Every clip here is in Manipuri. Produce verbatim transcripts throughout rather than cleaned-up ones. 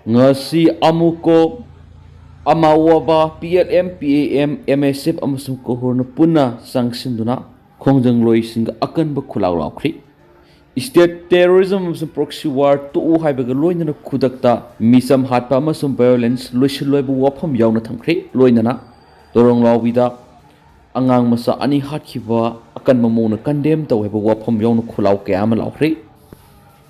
ꯉꯁꯤ ꯑꯃꯨꯀꯣ, ꯑꯃꯥꯋꯥꯕꯥ, P L M, P A M, M S F ꯑꯃꯁꯨꯡ ꯀꯣꯍꯣꯔꯅ ꯄꯨꯟꯅ ꯆꯪꯁꯤꯟꯗꯨꯅ ꯈꯣꯡꯖꯪꯂꯣꯏꯁꯤꯡꯒ ꯑꯀꯟꯕ ꯈꯨꯜꯂꯥꯎ ꯂꯥꯎꯈ꯭ꯔꯤ꯫ State terrorism ꯑꯃꯁꯨꯡ proxy war ꯇꯣꯛꯎ ꯍꯥꯏꯕꯒ ꯂꯣꯏꯅꯅ ꯈꯨꯗꯛꯇ ꯃꯤꯆꯝ ꯍꯥꯠꯄ ꯑꯃꯁꯨꯡ violence ꯂꯣꯏꯁꯤꯜꯂꯣꯏꯕ ꯋꯥꯐꯝ ꯌꯥꯎꯅ ꯊꯝꯈ꯭ꯔꯤ꯫ ꯂꯣꯏꯅꯅ ꯇꯣꯔꯣꯡꯂꯥꯎꯕꯤꯗ ꯑꯉꯥꯡ ꯃꯆꯥ ꯑꯅꯤ ꯍꯥꯠꯈꯤꯕ ꯑꯀꯟꯕ ꯃꯑꯣꯡꯗ condemn ꯇꯧ ꯍꯥꯏꯕ ꯋꯥꯐꯝ ꯌꯥꯎꯅ ꯈꯨꯜꯂꯥꯎ ꯀꯌꯥ ꯑꯃ ꯂꯥꯎꯈ꯭ꯔꯤ꯫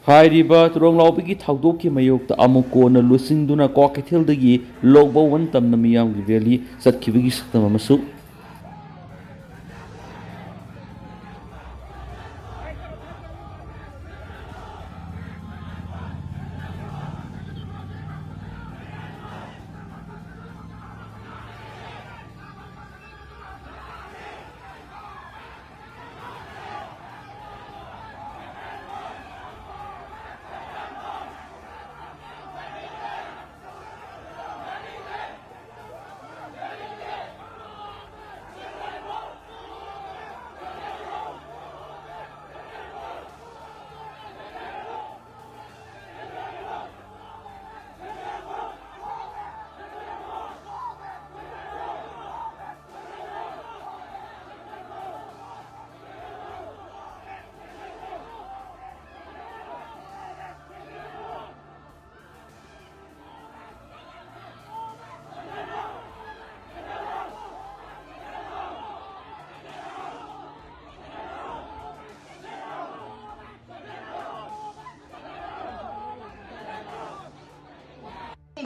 ꯍꯥꯏꯔꯤꯕ ꯇꯣꯔꯣꯡꯂꯥꯎꯕꯤꯒꯤ ꯊꯧꯗꯣꯛꯀꯤ ꯃꯥꯌꯣꯛꯇ ꯑꯃꯨꯛ ꯀꯣꯟꯅ ꯂꯨꯆꯤꯡꯗꯨꯅ ꯀ꯭ꯋꯥꯀꯩꯊꯦꯜꯗꯒꯤ ꯂꯣꯛ ꯚꯋꯟ ꯇꯝꯅ ꯃꯤꯌꯥꯝꯒꯤ rally ꯆꯠꯈꯤꯕꯒꯤ ꯁꯛꯇꯝ ꯑꯃꯁꯨ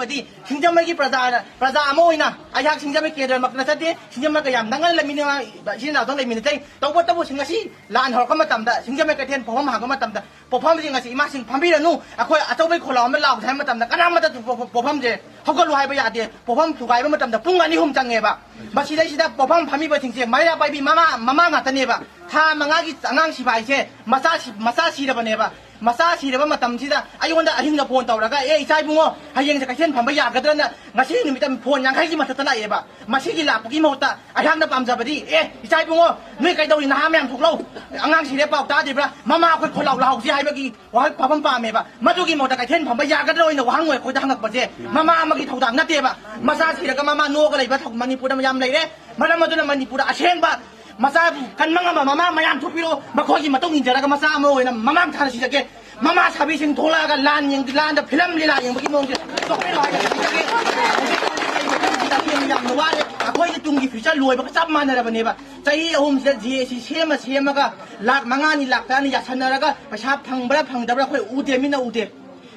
ꯕꯗꯤ ꯁꯤꯡꯖꯃꯩꯒꯤ ꯄ꯭ꯔꯖꯥꯅ, ꯄ꯭ꯔꯖꯥ ꯑꯃ ꯑꯣꯏꯅ ꯑꯩꯍꯥꯛ ꯁꯤꯡꯖꯃꯩ ꯀꯦꯟꯗ꯭ꯔꯃꯛ ꯅꯠꯆꯗꯦ, ꯁꯤꯡꯖꯃꯩꯒ ꯌꯥꯝ ꯅꯛꯅ ꯂꯩꯃꯤꯟꯅꯕ ꯏꯆꯤꯟ ꯏꯅꯥꯎꯗꯪ ꯂꯩꯃꯤꯟꯅꯖꯩ꯫ ꯇꯧꯕꯇꯕꯨ ꯉꯁꯤ ꯂꯥꯟ ꯍꯧꯔꯛꯄ ꯃꯇꯝꯗ ꯁꯤꯡꯖꯃꯩ ꯀꯩꯊꯦꯜ ꯄꯣꯐꯝ ꯍꯥꯡꯕ ꯃꯇꯝꯗ ꯄꯣꯐꯝꯁꯤꯡ ꯑꯁꯤ ꯏꯃꯥꯁꯤꯡ ꯐꯝꯕꯤꯔꯅꯨ, ꯑꯩꯈꯣꯏ ꯑꯆꯧꯕꯩ ꯈꯣꯜꯂꯥꯎ ꯑꯃ ꯂꯥꯎꯁꯦ ꯍꯥꯏꯕ ꯃꯇꯝꯗ ꯀꯅꯥꯃꯠꯇ ꯄꯣ-, ꯄꯣ-, ꯄꯣꯐꯝꯁꯦ ꯍꯧꯒꯠꯂꯨ ꯍꯥꯏꯕ ꯌꯥꯗꯦ꯫ ꯄꯣꯐꯝ ꯊꯨꯒꯥꯏꯕ ꯃꯇꯝꯗ ꯄꯨꯡ ꯑꯅꯤ ꯑꯍꯨꯝ ꯆꯪꯉꯦꯕ꯫ ꯃꯁꯤꯗꯩꯁꯤꯗ ꯄꯣꯐꯝ ꯐꯝꯃꯤꯕꯁꯤꯡꯁꯦ ꯃꯩꯔꯥ ꯄꯥꯏꯕꯤ ꯃꯃꯥ, ꯃꯃꯥ ꯉꯥꯛꯇꯅꯦꯕ꯫ ꯊꯥ ꯃꯉꯥꯒꯤ ꯑꯉꯥꯡ ꯁꯤꯕ ꯍꯥꯏꯁꯦ ꯃꯆꯥ ꯁꯤ-, ꯃꯆꯥ ꯁꯤꯔꯕꯅꯦꯕ꯫ ꯃꯆꯥ ꯁꯤꯔꯕ ꯃꯇꯝꯁꯤꯗ ꯑꯩꯉꯣꯟꯗ ꯑꯍꯤꯡꯗ ꯐꯣꯟ ꯇꯧꯔꯒ, "ꯑꯦ, ꯏꯆꯥ ꯏꯕꯨꯡꯉꯣ, ꯍꯌꯦꯡꯁꯦ ꯀꯩꯊꯦꯜ ꯐꯝꯕ ꯌꯥꯒꯗ꯭ꯔꯅ?" ꯉꯁꯤ ꯅꯨꯃꯤꯠꯇ ꯐꯣꯟ ꯌꯥꯡꯈꯩꯒꯤ ꯃꯊꯛꯇ ꯂꯥꯛꯑꯦꯕ꯫ ꯃꯁꯤꯒꯤ ꯂꯥꯛꯄꯒꯤ ꯃꯍꯨꯠꯇ ꯑꯩꯍꯥꯛꯅ ꯄꯥꯝꯖꯕꯗꯤ, "ꯑꯦ, ꯏꯆꯥ ꯏꯕꯨꯡꯉꯣ, ꯅꯣꯏ ꯀꯩꯗꯧꯔꯤ? ꯅꯍꯥ ꯃꯌꯥꯝ ꯊꯣꯛꯂꯛꯎ, ꯑꯉꯥꯡ ꯁꯤꯔꯦ, ꯄꯥꯎ ꯇꯥꯗ꯭ꯔꯤꯕ꯭ꯔꯥ? ꯃꯃꯥ ꯑꯩꯈꯣꯏ ꯈꯣꯜꯂꯥꯎ ꯂꯥꯎꯍꯧꯁꯤ" ꯍꯥꯏꯕꯒꯤ ꯋꯥꯍꯪ ꯐꯥꯐꯝ ꯄꯥꯝꯃꯦꯕ꯫ ꯃꯗꯨꯒꯤ ꯃꯍꯨꯠꯇ ꯀꯩꯊꯦꯜ ꯐꯝꯕ ꯌꯥꯒꯗ꯭ꯔꯥ ꯑꯣꯏꯅ ꯋꯥꯍꯪ ꯑꯣꯏꯅ ꯑꯩꯈꯣꯏꯗ ꯍꯪꯉꯛꯄꯁꯦ ꯃꯃꯥ ꯑꯃꯒꯤ ꯊꯧꯗꯥꯡ ꯅꯠꯇꯦꯕ꯫ ꯃꯆꯥ ꯁꯤꯔꯒ ꯃꯃꯥ ꯅꯣꯛꯑꯒ ꯂꯩꯕ ꯊꯧ-, ꯃꯅꯤꯄꯨꯔꯗ ꯌꯥꯝ ꯂꯩꯔꯦ꯫ ꯃꯔꯝ ꯑꯗꯨꯅ ꯃꯅꯤꯄꯨꯔꯗ ꯑꯁꯦꯡꯕ ꯃꯆꯥꯕꯨ ꯀꯟꯕ ꯉꯝꯕ ꯃꯃꯥ ꯃꯌꯥꯝ ꯊꯣꯛꯄꯤꯔꯣ, ꯃꯈꯣꯏꯒꯤ ꯃꯇꯨꯡ ꯏꯟꯖꯔꯒ ꯃꯆꯥ ꯑꯃ ꯑꯣꯏꯅ ꯃꯃꯥꯡ ꯊꯥꯅ ꯁꯤꯖꯒꯦ꯫ ꯃꯃꯥ ꯁꯥꯕꯤꯁꯤꯡ ꯊꯣꯛꯂꯛꯑꯒ ꯂꯥꯟ ꯌꯦꯡ-, ꯂꯥꯟꯗ ꯐꯤꯂꯝ ꯂꯤꯂꯥ ꯌꯦꯡꯕꯒꯤ ꯃꯑꯣꯡꯁꯦ ꯇꯣꯛꯄꯤꯔꯣ ꯍꯥꯏꯅ ꯍꯥꯏꯖꯒꯦ꯫ ꯍꯧꯖꯤꯛ ꯃꯇꯝꯁꯤꯗ ꯌꯥꯝꯅ ꯋꯥꯔꯦ꯫ ꯑꯩꯈꯣꯏꯒꯤ ꯇꯨꯡꯒꯤ ꯐ꯭ꯌꯨꯆꯔ ꯂꯣꯏꯕꯒ ꯆꯞ ꯃꯥꯟꯅꯔꯕꯅꯦꯕ꯫ ꯆꯍꯤ ꯑꯍꯨꯝꯁꯤꯗ ꯖꯦ ꯑꯦ ꯁꯤ ꯁꯦꯝꯃ ꯁꯦꯝꯃꯒ ꯂꯥꯛ ꯃꯉꯥꯅꯤ, ꯂꯥꯛ ꯇꯔꯥꯅꯤ ꯌꯥꯁꯟꯅꯔꯒ ꯄꯩꯁꯥ ꯐꯪꯕ꯭ꯔꯥ ꯐꯪꯗꯕ꯭ꯔꯥ ꯑꯩꯈꯣꯏ ꯎꯗꯦ, ꯃꯤꯠꯅ ꯎꯗꯦ꯫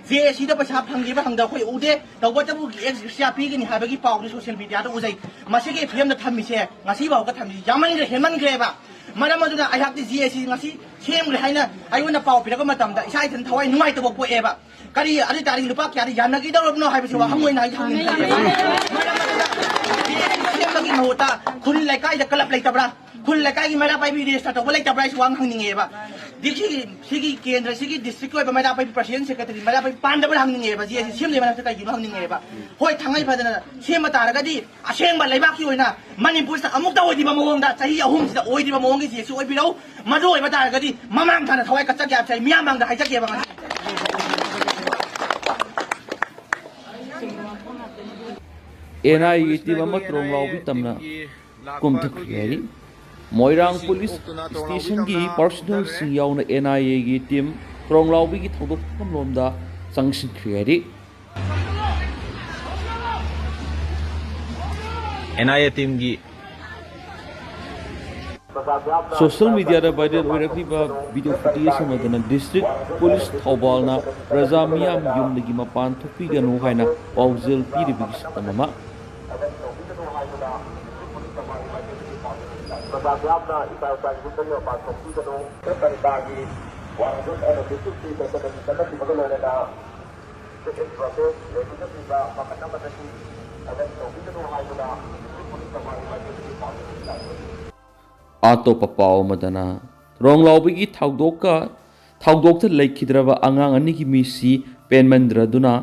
ꯖꯦ ꯑꯦ ꯁꯤꯗ ꯄꯩꯁꯥ ꯐꯪꯈꯤꯕ ꯐꯪꯗꯕ ꯑꯩꯈꯣꯏ ꯎꯗꯦ꯫ ꯇꯧꯕꯇꯕꯨ ꯑꯦꯛꯁ ꯒ꯭ꯔꯦꯁꯤꯌꯥ ꯄꯤꯒꯅꯤ ꯍꯥꯏꯕꯒꯤ ꯄꯥꯎꯗꯤ ꯁꯣꯁꯤꯌꯦꯜ ꯃꯤꯗꯤꯌꯥꯗ ꯎꯖꯩ꯫ ꯃꯁꯤꯒꯤ ꯐꯤꯕꯝꯗ ꯊꯝꯃꯤꯁꯦ ꯉꯁꯤ ꯐꯥꯎꯕ ꯊꯝꯃꯤꯁꯦ ꯌꯥꯝꯃꯟꯈ꯭ꯔꯦ, ꯍꯦꯟꯃꯟꯈ꯭ꯔꯦꯕ꯫ ꯃꯔꯝ ꯑꯗꯨꯅ ꯑꯩꯍꯥꯛꯇꯤ ꯖꯦ ꯑꯦ ꯁꯤ ꯉꯁꯤ ꯁꯦꯝꯈ꯭ꯔꯦ ꯍꯥꯏꯅ ꯑꯩꯉꯣꯟꯗ ꯄꯥꯎ ꯄꯤꯔꯛꯄ ꯃꯇꯝꯗ ꯏꯁꯥ ꯏꯊꯟ ꯊꯋꯥꯏ ꯅꯨꯡꯉꯥꯏꯇꯕ ꯄꯣꯛꯑꯦꯕ꯫ ꯀꯔꯤ ꯑꯗꯨ ꯇꯥꯔꯗꯤ ꯂꯨꯄꯥ ꯀꯌꯥꯗ ꯌꯥꯅꯈꯤꯗꯧꯔꯕꯅꯣ ꯍꯥꯏꯕꯁꯤ ꯋꯥꯍꯪ ꯑꯣꯏꯅ ꯑꯩ ꯍꯪꯅꯤꯡꯉꯦꯕ꯫ ꯃꯔꯝ ꯑꯗꯨꯅ ꯖꯦ ꯑꯦ ꯁꯤ ꯁꯦꯝꯕꯒꯤ ꯃꯍꯨꯠꯇ ꯈꯨꯜ ꯂꯩꯀꯥꯏꯗ ꯀ꯭ꯂꯕ ꯂꯩꯇꯕ꯭ꯔꯥ? ꯈꯨꯜ ꯂꯩꯀꯥꯏꯒꯤ ꯃꯩꯔꯥ ꯄꯥꯏꯕꯤ ꯔꯦꯖꯤꯁꯇꯔ ꯇꯧꯕ ꯂꯩꯇꯕ꯭ꯔꯥ ꯍꯥꯏꯁꯤ ꯋꯥꯍꯪ ꯍꯪꯅꯤꯡꯉꯦꯕ꯫ ꯗꯤ ꯁꯤꯒꯤ, ꯁꯤꯒꯤ ꯀꯦꯟꯗ꯭ꯔꯁꯤꯒꯤ ꯗꯤꯁꯇ꯭ꯔꯤꯛꯀꯤ ꯑꯣꯏꯕ ꯃꯩꯔꯥ ꯄꯥꯏꯕꯤ ꯄ꯭ꯔꯁꯤꯗꯦꯟ ꯁꯦꯀ꯭ꯔꯦꯇꯔꯤ ꯃꯩꯔꯥ ꯄꯥꯏꯕꯤ ꯄꯥꯟꯗꯕ꯭ꯔꯥ ꯍꯪꯅꯤꯡꯉꯦꯕ꯫ ꯖꯦ ꯑꯦ ꯁꯤ ꯁꯦꯝꯗ꯭ꯔꯤꯕ ꯃꯔꯝꯁꯦ ꯀꯩꯒꯤꯅꯣ ꯍꯪꯅꯤꯡꯉꯦꯕ꯫ ꯍꯣꯏ, ꯊꯥꯡꯉꯩ ꯐꯗꯅ ꯁꯦꯝꯕ ꯇꯥꯔꯒꯗꯤ ꯑꯁꯦꯡꯕ ꯂꯩꯕꯥꯛꯀꯤ ꯑꯣꯏꯅ ꯃꯅꯤꯄꯨꯔꯁꯤꯗ ꯑꯃꯨꯛꯇ ꯑꯣꯏꯗ꯭ꯔꯤꯕ ꯃꯑꯣꯡꯗ ꯆꯍꯤ ꯑꯍꯨꯝꯁꯤꯗ ꯑꯣꯏꯗ꯭ꯔꯤꯕ ꯃꯑꯣꯡꯒꯤ ꯖꯦ ꯑꯦ ꯁꯤ ꯑꯣꯏꯕꯤꯔꯧ꯫ ꯃꯗꯨ ꯑꯣꯏꯕ ꯇꯥꯔꯒꯗꯤ ꯃꯃꯥꯡ ꯊꯥꯅ ꯊꯋꯥꯏ ꯀꯠꯆꯒꯦ ꯍꯥꯏꯕꯁꯦ ꯑꯩ ꯃꯤꯌꯥꯝ ꯃꯥꯡꯗ ꯍꯥꯏꯖꯒꯦꯕ ꯉꯁꯤ꯫ ꯑꯦꯟ ꯑꯥꯏ ꯑꯦ ꯇꯤꯝ ꯑꯃ ꯇ꯭ꯔꯣꯡꯂꯥꯎꯕꯤ ꯇꯝꯅ ꯀꯨꯝꯊꯈ꯭ꯔꯦ ꯍꯥꯏꯔꯤ꯫ ꯃꯣꯏꯔꯥꯡ ꯄꯨꯂꯤꯁ ꯁ꯭ꯇꯦꯁꯟꯒꯤ ꯄꯥꯔꯁꯣꯅꯦꯜꯁꯤꯡ ꯌꯥꯎꯅ ꯑꯦꯟ ꯑꯥꯏ ꯑꯦꯒꯤ ꯇꯤꯝ ꯇ꯭ꯔꯣꯡꯂꯥꯎꯕꯤꯒꯤ ꯊꯧꯗꯣꯛ ꯊꯣꯛꯐꯝꯂꯣꯝꯗ ꯆꯪꯁꯤꯟꯈ꯭ꯔꯦ ꯍꯥꯏꯔꯤ꯫ ꯑꯦꯟ ꯑꯥꯏ ꯑꯦ ꯇꯤꯝꯒꯤ ꯁꯣꯁꯤꯌꯦꯜ ꯃꯤꯗꯤꯌꯥꯗ ꯚꯥꯏꯔꯦꯜ ꯑꯣꯏꯔꯛꯂꯤꯕ ꯚꯤꯗꯤꯑꯣ ꯐꯨꯇꯦꯖ ꯑꯃꯗꯅ ꯗꯤꯁꯇ꯭ꯔꯤꯛ ꯄꯨꯂꯤꯁ ꯊꯧꯕꯥꯜꯅ ꯄ꯭ꯔꯖꯥ ꯃꯤꯌꯥꯝ ꯌꯨꯝꯗꯒꯤ ꯃꯄꯥꯟ ꯊꯣꯛꯄꯤꯒꯅꯨ ꯍꯥꯏꯅ ꯄꯥꯎꯖꯦꯜ ꯄꯤꯔꯤꯕꯒꯤ ꯁꯛꯇꯝ ꯑꯃ꯫ ꯄ꯭ꯔꯖꯥ ꯃꯤꯌꯥꯝꯅ ꯏꯆꯥ ꯏꯆꯥꯒꯤ ꯌꯨꯝꯗꯒꯤ ꯃꯄꯥꯟ ꯊꯣꯛꯄꯤꯒꯅꯨ꯫ ꯀꯔꯤꯇꯥꯒꯤ ꯋꯥꯔꯣꯜ ꯑꯗꯨ ꯗꯤꯁꯇ꯭ꯔꯤꯛ ꯆꯠꯅꯕꯤꯕꯒ ꯂꯣꯏꯅꯅ ꯆꯤꯐ ꯄ꯭ꯔꯣꯐꯦꯁ ꯂꯩꯃꯤꯟꯅꯕꯤꯕ ꯃꯈꯜ ꯑꯃꯗꯒꯤ ꯊꯕꯛ ꯇꯧꯕꯤꯒꯅꯨ ꯍꯥꯏꯗꯨꯅ ꯗꯤꯁꯇ꯭ꯔꯤꯛ ꯄꯨꯂꯤꯁ ꯀꯃꯥꯟ ꯃꯥꯏꯀꯩꯗꯒꯤ ꯄꯥꯎꯖꯦꯜ ꯄꯤꯔꯤ꯫ ꯑꯇꯣꯞꯄ ꯄꯥꯎ ꯑꯃꯗꯅ, ꯇ꯭ꯔꯣꯡꯂꯥꯎꯕꯤꯒꯤ ꯊꯧꯗꯣꯛꯀ ꯊꯧꯗꯣꯛꯇ ꯂꯩꯈꯤꯗ꯭ꯔꯕ ꯑꯉꯥꯡ ꯑꯅꯤꯒꯤ ꯃꯤꯁꯤ ꯄꯦꯟꯃꯟꯗ꯭ꯔꯗꯨꯅ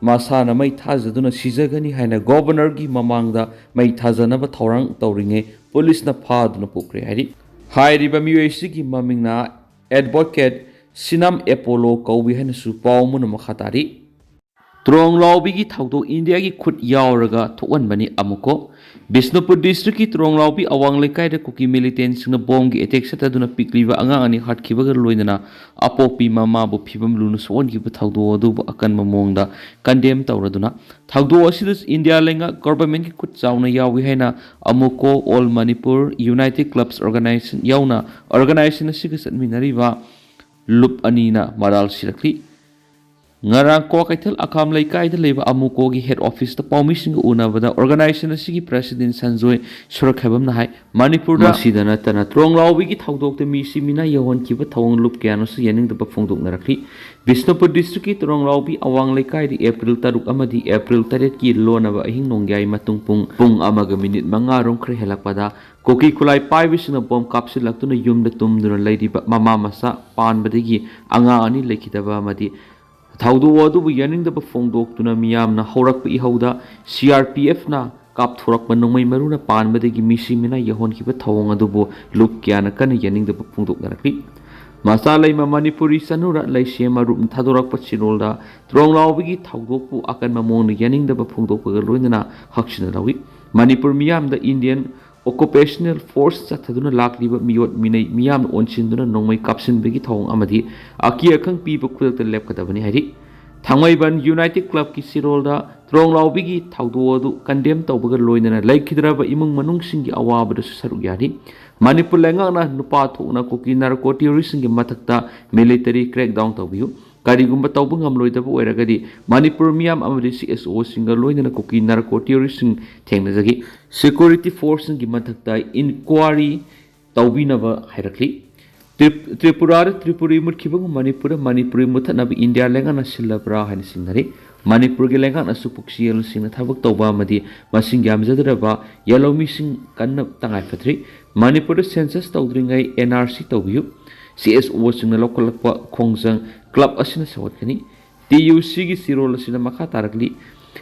ꯃꯁꯥꯅ ꯃꯩ ꯊꯥꯖꯗꯨꯅ ꯁꯤꯖꯒꯅꯤ ꯍꯥꯏꯅ ꯒꯣꯚꯔꯅꯔꯒꯤ ꯃꯃꯥꯡꯗ ꯃꯩ ꯊꯥꯖꯅꯕ ꯊꯧꯔꯥꯡ ꯇꯧꯔꯤꯉꯩ ꯄꯨꯂꯤꯁꯅ ꯐꯥꯗꯨꯅ ꯄꯨꯈ꯭ꯔꯦ ꯍꯥꯏꯔꯤ꯫ ꯍꯥꯏꯔꯤꯕ ꯃꯤꯑꯣꯏꯁꯤꯒꯤ ꯃꯃꯤꯡꯅ ꯑꯦꯗꯚꯣꯀꯦꯠ ꯁꯤꯅꯝ ꯑꯦꯄꯣꯂꯣ ꯀꯧꯏ ꯍꯥꯏꯅꯁꯨ ꯄꯥꯎ ꯑꯃꯅ ꯃꯈꯥ ꯇꯥꯔꯤ꯫ ꯇ꯭ꯔꯣꯡꯂꯥꯎꯕꯤꯒꯤ ꯊꯧꯗꯣꯛ ꯏꯟꯗꯤꯌꯥꯒꯤ ꯈꯨꯠ ꯌꯥꯎꯔꯒ ꯊꯣꯛꯍꯟꯕꯅꯤ ꯑꯃꯨꯛꯀꯣ꯫ ꯕꯤꯁꯅꯨꯄꯨꯔ ꯗꯤꯁꯇ꯭ꯔꯤꯛꯀꯤ ꯇ꯭ꯔꯣꯡꯂꯥꯎꯕꯤ ꯑꯋꯥꯡ ꯂꯩꯀꯥꯏꯗ ꯀꯨꯀꯤ ꯃꯤꯂꯤꯇꯦꯟꯁꯤꯡꯅ ꯕꯣꯝꯒꯤ ꯑꯦꯇꯦꯛ ꯆꯠꯊꯗꯨꯅ ꯄꯤꯛꯂꯤꯕ ꯑꯉꯥꯡ ꯑꯅꯤ ꯍꯥꯠꯈꯤꯕꯒ ꯂꯣꯏꯅꯅ ꯑꯄꯣꯛꯄꯤ ꯃꯃꯥꯕꯨ ꯐꯤꯕꯝ ꯂꯨꯅ ꯁꯣꯛꯍꯟꯈꯤꯕ ꯊꯧꯗꯣꯛ ꯑꯗꯨꯕꯨ ꯑꯀꯟꯕ ꯃꯑꯣꯡꯗ ꯀꯟꯗꯦꯝ ꯇꯧꯔꯗꯨꯅ, ꯊꯧꯗꯣꯛ ꯑꯁꯤꯗ ꯏꯟꯗꯤꯌꯥ ꯂꯩꯉꯥꯛ ꯒꯣꯚꯔꯟꯃꯦꯟꯠꯀꯤ ꯈꯨꯠ ꯆꯥꯎꯅ ꯌꯥꯎꯏ ꯍꯥꯏꯅ ꯑꯃꯨꯛꯀꯣ, ꯑꯣꯜ ꯃꯅꯤꯄꯨꯔ, ꯌꯨꯅꯥꯏꯇꯦꯗ ꯀ꯭ꯂꯕꯁ ꯑꯣꯔꯒꯅꯥꯏꯖꯦꯁꯟ ꯌꯥꯎꯅ ꯑꯣꯔꯒꯅꯥꯏꯖꯦꯁꯟ ꯑꯁꯤꯒ ꯆꯠꯃꯤꯟꯅꯔꯤꯕ ꯂꯨꯞ ꯑꯅꯤꯅ ꯃꯔꯥꯜ ꯁꯤꯔꯛꯂꯤ꯫ ꯉꯔꯥꯡ ꯀ꯭ꯋꯥꯀꯩꯊꯦꯜ ꯑꯈꯥꯝ ꯂꯩꯀꯥꯏꯗ ꯂꯩꯕ ꯑꯃꯨꯀꯣꯒꯤ ꯍꯦꯗ ꯑꯣꯐꯤꯁꯇ ꯄꯥꯎꯃꯤꯁꯤꯡꯒ ꯎꯅꯕꯗ ꯑꯣꯔꯒꯅꯥꯏꯖꯦꯁꯟ ꯑꯁꯤꯒꯤ ꯄ꯭ꯔꯁꯤꯗꯦꯟꯠ ꯁꯟꯖꯣꯏ ꯁꯨꯔꯈꯦꯕꯝꯅ ꯍꯥꯏ, ꯃꯅꯤꯄꯨꯔꯗ ꯃꯁꯤꯗ ꯅꯠꯇꯅ ꯇ꯭ꯔꯣꯡꯂꯥꯎꯕꯤꯒꯤ ꯊꯧꯗꯣꯛꯇ ꯃꯤ ꯁꯤꯃꯤꯅꯥ ꯌꯧꯍꯟꯈꯤꯕ ꯊꯧꯑꯣꯡ ꯂꯨꯞ ꯀꯌꯥꯅꯁꯨ ꯌꯥꯅꯤꯡꯗꯕ ꯐꯣꯡꯗꯣꯛꯅꯔꯛꯂꯤ꯫ ꯕꯤꯁꯅꯨꯄꯨꯔ ꯗꯤꯁꯇ꯭ꯔꯤꯛꯀꯤ ꯇ꯭ꯔꯣꯡꯂꯥꯎꯕꯤ ꯑꯋꯥꯡ ꯂꯩꯀꯥꯏꯗ ꯑꯦꯄ꯭ꯔꯤꯜ ꯇꯔꯨꯛ ꯑꯃꯗꯤ ꯑꯦꯄ꯭ꯔꯤꯜ ꯇꯔꯦꯠꯀꯤ ꯂꯣꯟꯅꯕ ꯑꯍꯤꯡ ꯅꯣꯡꯌꯥꯏ ꯃꯇꯨꯡ ꯄꯨꯡ, ꯄꯨꯡ ꯑꯃꯒ ꯃꯤꯅꯤꯠ ꯃꯉꯥ ꯔꯣꯝ ꯈꯔ ꯍꯦꯜꯂꯛꯄꯗ ꯀꯨꯀꯤ ꯈꯨꯠꯂꯥꯏ ꯄꯥꯏꯕꯁꯤꯡꯅ ꯕꯣꯝ ꯀꯥꯞꯁꯤꯜꯂꯛꯇꯨꯅ ꯌꯨꯝꯗ ꯇꯨꯝꯗꯨꯅ ꯂꯩꯔꯤꯕ ꯃꯃꯥ ꯃꯆꯥ ꯄꯥꯟꯕꯗꯒꯤ ꯑꯉꯥꯡ ꯑꯅꯤ ꯂꯩꯈꯤꯗꯕ ꯑꯃꯗꯤ ꯊꯧꯗꯣꯛ ꯑꯗꯨꯕꯨ ꯌꯥꯅꯤꯡꯗꯕ ꯐꯣꯡꯗꯣꯛꯇꯨꯅ ꯃꯤꯌꯥꯝꯅ ꯍꯧꯔꯛꯄ ꯏꯍꯧꯗ ꯁꯤ ꯑꯥꯔ ꯄꯤ ꯑꯦꯐꯅ ꯀꯥꯞꯊꯣꯔꯛꯄ ꯅꯣꯡꯃꯩ ꯃꯔꯨꯅ ꯄꯥꯟꯕꯗꯒꯤ ꯃꯤꯁꯤ ꯃꯤꯅꯥ ꯌꯧꯍꯟꯈꯤꯕ ꯊꯧꯑꯣꯡ ꯑꯗꯨꯕꯨ ꯂꯨꯞ ꯀꯌꯥꯅ ꯀꯟꯅ ꯌꯥꯅꯤꯡꯗꯕ ꯐꯣꯡꯗꯣꯛꯅꯔꯛꯂꯤ꯫ ꯃꯆꯥ ꯂꯩꯃ ꯃꯅꯤꯄꯨꯔꯤ ꯆꯅꯨꯔ ꯂꯩꯁꯦꯝ ꯃꯔꯨꯞꯅ ꯊꯥꯗꯣꯔꯛꯄ ꯆꯦꯔꯣꯜꯗ ꯇ꯭ꯔꯣꯡꯂꯥꯎꯕꯤꯒꯤ ꯊꯧꯗꯣꯛꯄꯨ ꯑꯀꯟꯕ ꯃꯑꯣꯡꯗ ꯌꯥꯅꯤꯡꯗꯕ ꯐꯣꯡꯗꯣꯛꯄꯒ ꯂꯣꯏꯅꯅ ꯍꯛꯆꯤꯟꯅ ꯂꯧꯏ꯫ ꯃꯅꯤꯄꯨꯔ ꯃꯤꯌꯥꯝꯗ ꯏꯟꯗꯤꯌꯟ ꯑꯣꯀꯨꯄꯦꯁꯅꯦꯜ ꯐꯣꯔꯁ ꯆꯠꯊꯗꯨꯅ ꯂꯥꯛꯂꯤꯕ ꯃꯤꯑꯣꯠ ꯃꯤꯅꯩ ꯃꯤꯌꯥꯝꯅ ꯑꯣꯟꯁꯤꯟꯗꯨꯅ ꯅꯣꯡꯃꯩ ꯀꯥꯞꯁꯤꯟꯕꯒꯤ ꯊꯧꯑꯣꯡ ꯑꯃꯗꯤ ꯑꯀꯤ ꯑꯈꯪ ꯄꯤꯕ ꯈꯨꯗꯛꯇ ꯂꯦꯞꯀꯗꯕꯅꯤ ꯍꯥꯏꯔꯤ꯫ ꯊꯥꯡꯃꯩꯕꯟ ꯌꯨꯅꯥꯏꯇꯦꯗ ꯀ꯭ꯂꯕꯀꯤ ꯆꯦꯔꯣꯜꯗ ꯇ꯭ꯔꯣꯡꯂꯥꯎꯕꯤꯒꯤ ꯊꯧꯗꯣꯛ ꯑꯗꯨ ꯀꯟꯗꯦꯝ ꯇꯧꯕꯒ ꯂꯣꯏꯅꯅ ꯂꯩꯈꯤꯗ꯭ꯔꯕ ꯏꯃꯨꯡ ꯃꯅꯨꯡꯁꯤꯡꯒꯤ ꯑꯋꯥꯕꯗꯁꯨ ꯁꯔꯨꯛ ꯌꯥꯔꯤ꯫ ꯃꯅꯤꯄꯨꯔ ꯂꯩꯉꯥꯛꯅ ꯅꯨꯄꯥ ꯊꯣꯛꯅ ꯀꯨꯀꯤ ꯅꯥꯔꯀꯣ ꯇꯦꯔꯣꯔꯤꯁꯁꯤꯡꯒꯤ ꯃꯊꯛꯇ ꯃꯤꯂꯤꯇꯔꯤ ꯀ꯭ꯔꯦꯛꯗꯥꯎꯟ ꯇꯧꯕꯤꯌꯨ꯫ ꯀꯔꯤꯒꯨꯝꯕ ꯇꯧꯕ ꯉꯝꯂꯣꯏꯗꯕ ꯑꯣꯏꯔꯒꯗꯤ ꯃꯅꯤꯄꯨꯔ ꯃꯤꯌꯥꯝ ꯑꯃꯗꯤ ꯁꯤ ꯑꯦꯁ ꯑꯣꯁꯤꯡꯒ ꯂꯣꯏꯅꯅ ꯀꯨꯀꯤ ꯅꯥꯔꯀꯣ ꯇꯦꯔꯣꯔꯤꯁꯁꯤꯡ ꯊꯦꯡꯅꯖꯒꯦ꯫ ꯁꯦꯀ꯭ꯌꯨꯔꯤꯇꯤ ꯐꯣꯔꯁꯁꯤꯡꯒꯤ ꯃꯊꯛꯇ ꯏꯟꯀ꯭ꯋꯥꯔꯤ ꯇꯧꯕꯤꯅꯕ ꯍꯥꯏꯔꯛꯂꯤ꯫ ꯇ꯭ꯔꯤꯞ-, ꯇ꯭ꯔꯤꯄꯨꯔꯥꯗ ꯇ꯭ꯔꯤꯄꯨꯔꯤ ꯃꯨꯠꯈꯤꯕꯒꯨꯝ ꯃꯅꯤꯄꯨꯔꯗ ꯃꯅꯤꯄꯨꯔꯤ ꯃꯨꯠꯊꯠꯅꯕ ꯏꯟꯗꯤꯌꯥ ꯂꯩꯉꯥꯛꯅ ꯁꯤꯜꯂꯕ꯭ꯔꯥ ꯍꯥꯏꯅ ꯆꯤꯡꯅꯔꯤ꯫ ꯃꯅꯤꯄꯨꯔꯒꯤ ꯂꯩꯉꯥꯛꯅꯁꯨ ꯄꯨꯛꯆꯦꯜꯁꯤꯡꯅ ꯊꯕꯛ ꯇꯧꯕ ꯑꯃꯗꯤ ꯃꯁꯤꯡ ꯌꯥꯝꯖꯗ꯭ꯔꯕ ꯌꯦꯜꯍꯧꯃꯤꯁꯤꯡ ꯀꯟꯅ ꯇꯉꯥꯏ ꯐꯗ꯭ꯔꯤ꯫ ꯃꯅꯤꯄꯨꯔꯗ ꯁꯦꯟꯁꯁ ꯇꯧꯗ꯭ꯔꯤꯉꯩ ꯑꯦꯟ ꯑꯥꯔ ꯁꯤ ꯇꯧꯕꯤꯌꯨ꯫ ꯁꯤ ꯑꯦꯁ ꯑꯣꯁꯤꯡꯅ ꯂꯧꯈꯠꯂꯛꯄ ꯈꯣꯡꯖꯪ ꯀ꯭ꯂꯕ ꯑꯁꯤꯅ ꯁꯧꯒꯠꯀꯅꯤ꯫ ꯇꯤ ꯌꯨ ꯁꯤꯒꯤ ꯆꯦꯔꯣꯜ ꯑꯁꯤꯗ ꯃꯈꯥ ꯇꯥꯔꯛꯂꯤ: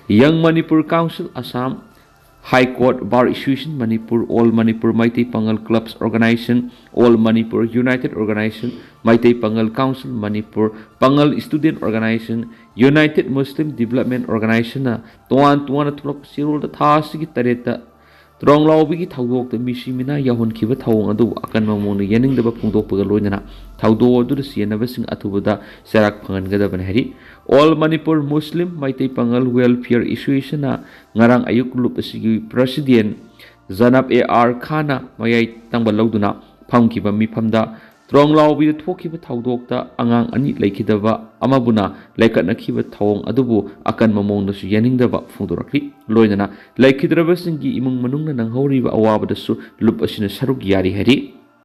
Young Manipur Council Assam, High Court Bar Association Manipur, All Manipur Meitei Pangal Clubs Organization, All Manipur United Organization, Meitei Pangal Council Manipur, Pangal Student Organization, United Muslim Development Organizationꯅ ꯇꯣꯉꯥꯟ ꯇꯣꯉꯥꯟꯅ ꯊꯣꯛꯂꯛꯄ ꯆꯦꯔꯣꯜꯗ ꯊꯥ ꯑꯁꯤꯒꯤ ꯇꯔꯦꯠꯇ ꯇ꯭ꯔꯣꯡꯂꯥꯎꯕꯤꯒꯤ ꯊꯧꯗꯣꯛꯇ ꯃꯤꯁꯤ ꯃꯤꯅꯥ ꯌꯥꯎꯍꯟꯈꯤꯕ ꯊꯧꯑꯣꯡ ꯑꯗꯨꯕꯨ ꯑꯀꯟꯕ ꯃꯑꯣꯡꯗ ꯌꯥꯅꯤꯡꯗꯕ ꯐꯣꯡꯗꯣꯛꯄꯒ ꯂꯣꯏꯅꯅ ꯊꯧꯗꯣꯛ ꯑꯗꯨꯗ ꯆꯦꯟꯅꯕꯁꯤꯡ ꯑꯊꯨꯕꯗ ꯆꯩꯔꯥꯛ ꯐꯪꯍꯟꯒꯗꯕꯅꯤ ꯍꯥꯏꯔꯤ꯫ All Manipur Muslim Meitei Pangal Welfare Associationꯅ ꯉꯔꯥꯡ ꯑꯌꯨꯛ ꯂꯨꯞ ꯑꯁꯤꯒꯤ ꯄ꯭ꯔꯁꯤꯗꯦꯟ ꯖꯅꯕ ꯑꯦ ꯑꯥꯔ ꯈꯥꯟꯅ ꯃꯌꯥꯏ ꯇꯪꯕ ꯂꯧꯗꯨꯅ ꯐꯝꯈꯤꯕ ꯃꯤꯐꯝꯗ ꯇ꯭ꯔꯣꯡꯂꯥꯎꯕꯤꯗ ꯊꯣꯛꯈꯤꯕ ꯊꯧꯗꯣꯛꯇ ꯑꯉꯥꯡ ꯑꯅꯤ ꯂꯩꯈꯤꯗꯕ ꯑꯃꯕꯨꯅ ꯂꯩꯈꯠꯅꯈꯤꯕ ꯊꯧꯑꯣꯡ ꯑꯗꯨꯕꯨ ꯑꯀꯟꯕ ꯃꯑꯣꯡꯗꯁꯨ ꯌꯥꯅꯤꯡꯗꯕ ꯐꯣꯡꯗꯣꯔꯛꯂꯤ꯫ ꯂꯣꯏꯅꯅ ꯂꯩꯈꯤꯗ꯭ꯔꯕꯁꯤꯡꯒꯤ ꯏꯃꯨꯡ ꯃꯅꯨꯡꯅ ꯅꯪꯍꯧꯔꯤꯕ ꯑꯋꯥꯕꯗꯁꯨ ꯂꯨꯞ ꯑꯁꯤꯅ ꯁꯔꯨꯛ ꯌꯥꯔꯤ ꯍꯥꯏꯔꯤ꯫